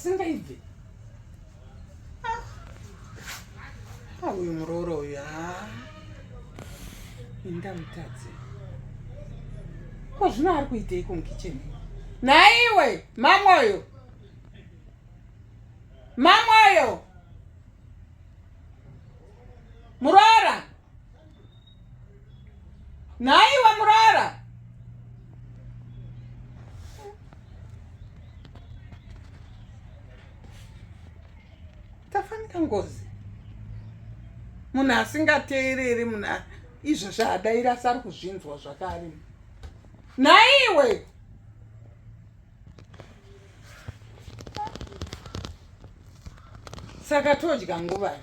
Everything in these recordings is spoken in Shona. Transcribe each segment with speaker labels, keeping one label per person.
Speaker 1: zvisingaibve. Ah. Ah, uyu muroora uyu haa indamutadze ko zvino ari kuiteiko mukicheni nhaiwe mamwoyo mamwoyo muroora Nhaiwe muroora. Tafanika ngozi. Munhu asingateereri munhu izvo zvaadaira asi ari kuzvinzwa zvakare. Nhaiwe. Saka todya nguvai?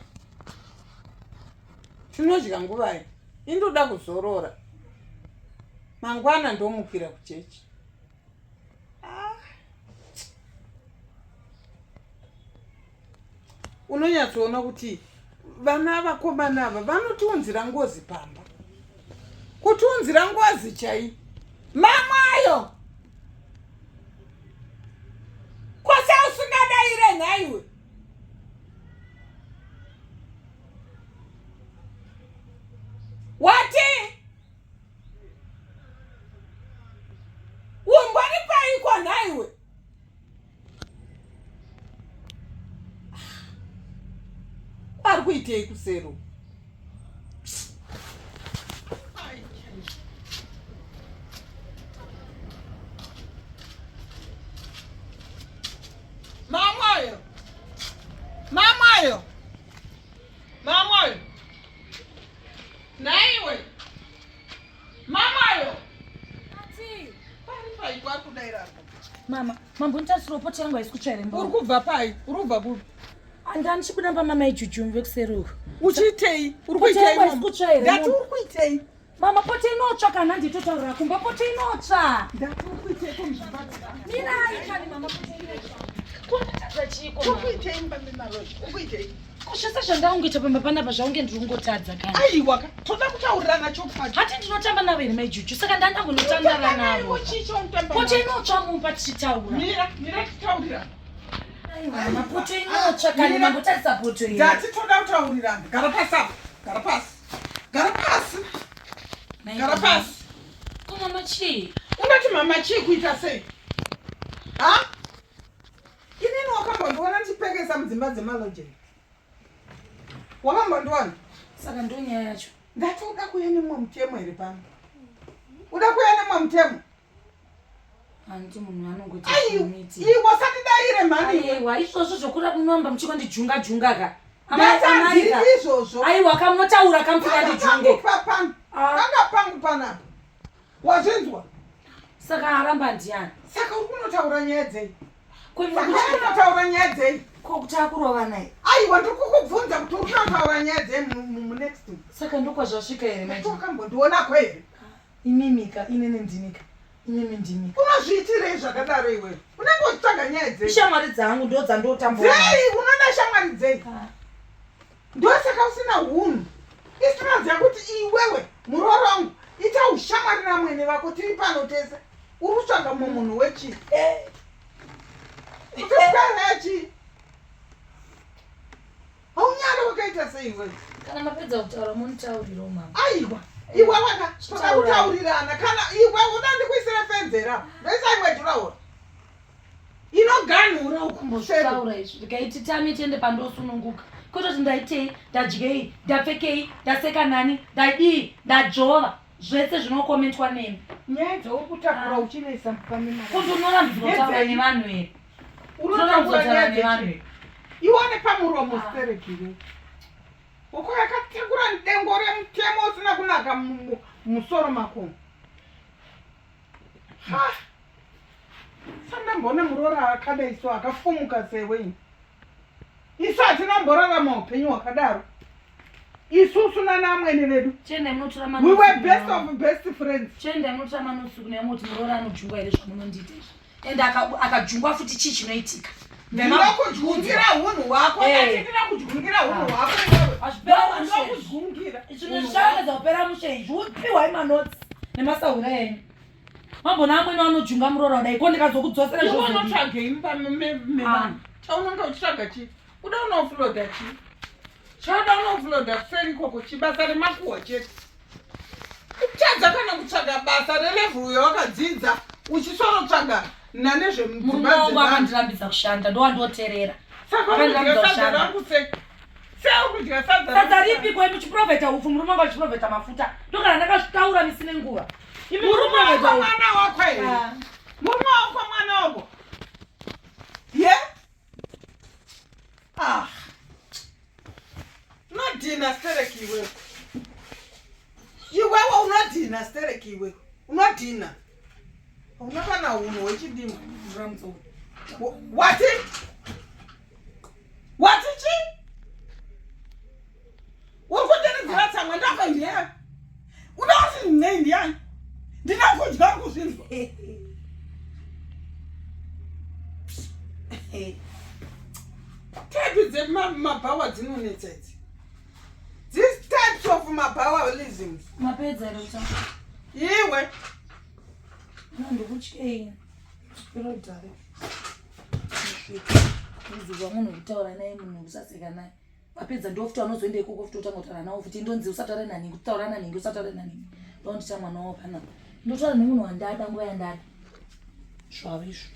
Speaker 1: Tinodya nguvai? Indoda kuzorora. Mangwana ndomukira kuchechi. Ah. Unonyatsoona kuti vana vakomana ava vanotiunzira ngozi pamba. Kutiunzira ngozi chai. Mamwayo. Kwose usingadaire nhaiwe. Wati umbori paiko nhaiwe? Ari kuitei kusero? Mamwayo. Mamwayo. Mamwayo. Naiwe. Mamwayo. Ati. Pari pai kwari kudaira apa.
Speaker 2: Mama, mambonitarisira poti yangu haisi kutsva here?
Speaker 1: Uri kubva pai? Uri kubva kupi?
Speaker 2: Anda ndichibuda pamama ijuju vekuseri uku.
Speaker 1: Uchiitei? Uri kuitei?
Speaker 2: Haisi kutsva here?
Speaker 1: Ndati uri kuitei?
Speaker 2: Mama pote inotsva kana nditotaurira kumba pote inotsva.
Speaker 1: Ndati uri kuitei kumzvimba?
Speaker 2: Mirai kani mama pote inotsva. Kunditadza chiiko?
Speaker 1: Uri kuitei mumba memarori? Uri kuitei?
Speaker 2: Ko zvese zvandaungoita pamba panapa zvaunge ndiri kungotadza
Speaker 1: kani. Aiwa ka toda kutaurirana chokwadi.
Speaker 2: Hati ndinotamba navo here mai Juju saka ndandangonotandara navo. Pote inotsva mumba tichitaura.
Speaker 1: Mira, mira titaurirana.
Speaker 2: Aiwa mama poto inotsva kani mambotarisa poto here.
Speaker 1: Ndati toda kutaurirana. Gara pasi apa. Gara pasi. Gara pasi. Gara pasi.
Speaker 2: Ko mama chii?
Speaker 1: Unoti mama chii kuita sei? Ha? Inini wakambondiona ndichipekesa mudzimba dzemaloje? Wakambondiona?
Speaker 2: Saka ndonyaya yacho.
Speaker 1: Ndati uda kuuya nemumwe mutemo here pano? Uda kuuya nemumwe mutemo?
Speaker 2: Hanti munhu anongoti
Speaker 1: iwe usatidaire mhani.
Speaker 2: Aiwa izvozvo zvokura munoramba muchingondijunga junga ka.
Speaker 1: Amai izvozvo.
Speaker 2: Aiwa ka munotaura ka musingandijunge.
Speaker 1: Ah. Kanga pangu panapa. Wazvinzwa?
Speaker 2: Saka aramba ndiani?
Speaker 1: Saka uri kunotaura nyaya dzei? Kunotaura nyaya dzei?
Speaker 2: Ko kuti akurova naye?
Speaker 1: Aiwa ndiri kukubvunza kuti uri kunotaura nyaya dzei munext.
Speaker 2: Saka ndokwazvasvika here manje?
Speaker 1: Wakambondionako here?
Speaker 2: Imimika inini ndimika. Imimi ndimika.
Speaker 1: Unozviitirei zvakadaro iwewe? Unenge uchitsvaga nyaya dzei?
Speaker 2: Shamwari dzangu ndodzandotambura.
Speaker 1: Dzei? Unoda shamwari dzei? Ah. Ndosaka usina hunhu. Isu tinoziva kuti iwewe muroora wangu ita ushamwari namwene vako tiri pano tese. Uri kutsvaga mumwe munhu wechii?
Speaker 2: Eh.
Speaker 1: Utosikana chii? Haunyari wakaita sei iwewe?
Speaker 2: Kana mapedza kutaura munitauriro mama.
Speaker 1: Aiwa. Iwe waka toda kutaurirana kana iwe uda ndikuisire fenzera. Ndoisa imwe jurawo. Inoganhura
Speaker 2: ukumbozvitaura izvi. Ndikaiti tame tiende pandosununguka. Kwete kuti ndaitei, ndadyei, ndapfekei, ndaseka nani, ndadii, ndadzvova. Zvese zvinokomentwa nemi.
Speaker 1: Nyaya dzauri kutakura uchinesa pamwe.
Speaker 2: Kuti unorambidzwa kutaura nevanhu here?
Speaker 1: Unotakura nyaya dzevanhu. Iwane pamuromo ah. stereki iwe. Uko yakatakura dengo remutemo usina kunaka musoro mako. Ha. Sandamboona muroora akadai so akafumuka sewe ini. Isu hatina kumborarama upenyu hwakadaro. Isusu nana amwene vedu.
Speaker 2: Chiendai munotora
Speaker 1: manosi. We were best of best friends.
Speaker 2: Chiendai munotora manosi kune moti muroora anojungwa here zvamunondiita izvi. And akajungwa futi chii chinoitika?
Speaker 1: Ndinokudyungira hunhu hwako. Eh. Ndinoda kudyungira hunhu hwako.
Speaker 2: Hazvipera mushe. Zvinhu zvichapedza kupera mushe izvi. Upiwai manotsi nemasahwira enyu. Mambona amwene vanojunga muroora kudai ko ndikazokudzosera
Speaker 1: izvozvo. Unotsvagei mumba mevanhu? Chaunonga uchitsvaga chii? Uda unofuloda chii? Chauda unofuloda kuseri ikoko chii? Basa remakuhwa chete. Kutadza kana kutsvaga basa relevel yawakadzidza uchisorotsvaga
Speaker 2: nanezvemurume wangu akandirambidza kushanda ndowandoterera.
Speaker 1: Saka unodya sadza rangu sei? Sei
Speaker 2: sadza? Sadza ripi ko muchiprofeta upfu murume wangu achiprofeta mafuta. Ndokana ndakazvitaura misi nenguva.
Speaker 1: Imi murume wako mwana wako here? Ah. Murume wako mwana wako. Ye? Ah. Unodhina stereki iwewe. Iwewe unodhina stereki iwewe. Unodhina. Hauna kana hunhu hwechidimwa. Wati? Wati chi? Uri kundiridzira tsamwa ndako ndiani? Uda kuti nei ndiani? Ndina kudya uri kuzvinzwa. Type dzemabhawa dzinonetsa idzi. These types of mabhawalisms.
Speaker 2: Mapedza here uta?
Speaker 1: Iwe.
Speaker 2: Ndikutyei. Rodare. Ndizwa munhu kutaura naye munhu kusaseka naye. Vapedza ndiwo futi vanozoenda ikoko futi otanga kutaura nawo futi ndonzi usataure naningi kutaura naningi usataure naningi ndondicha mwana wavo panapa. Ndotaura nemunhu wandada nguva yandada. Zvavo izvo.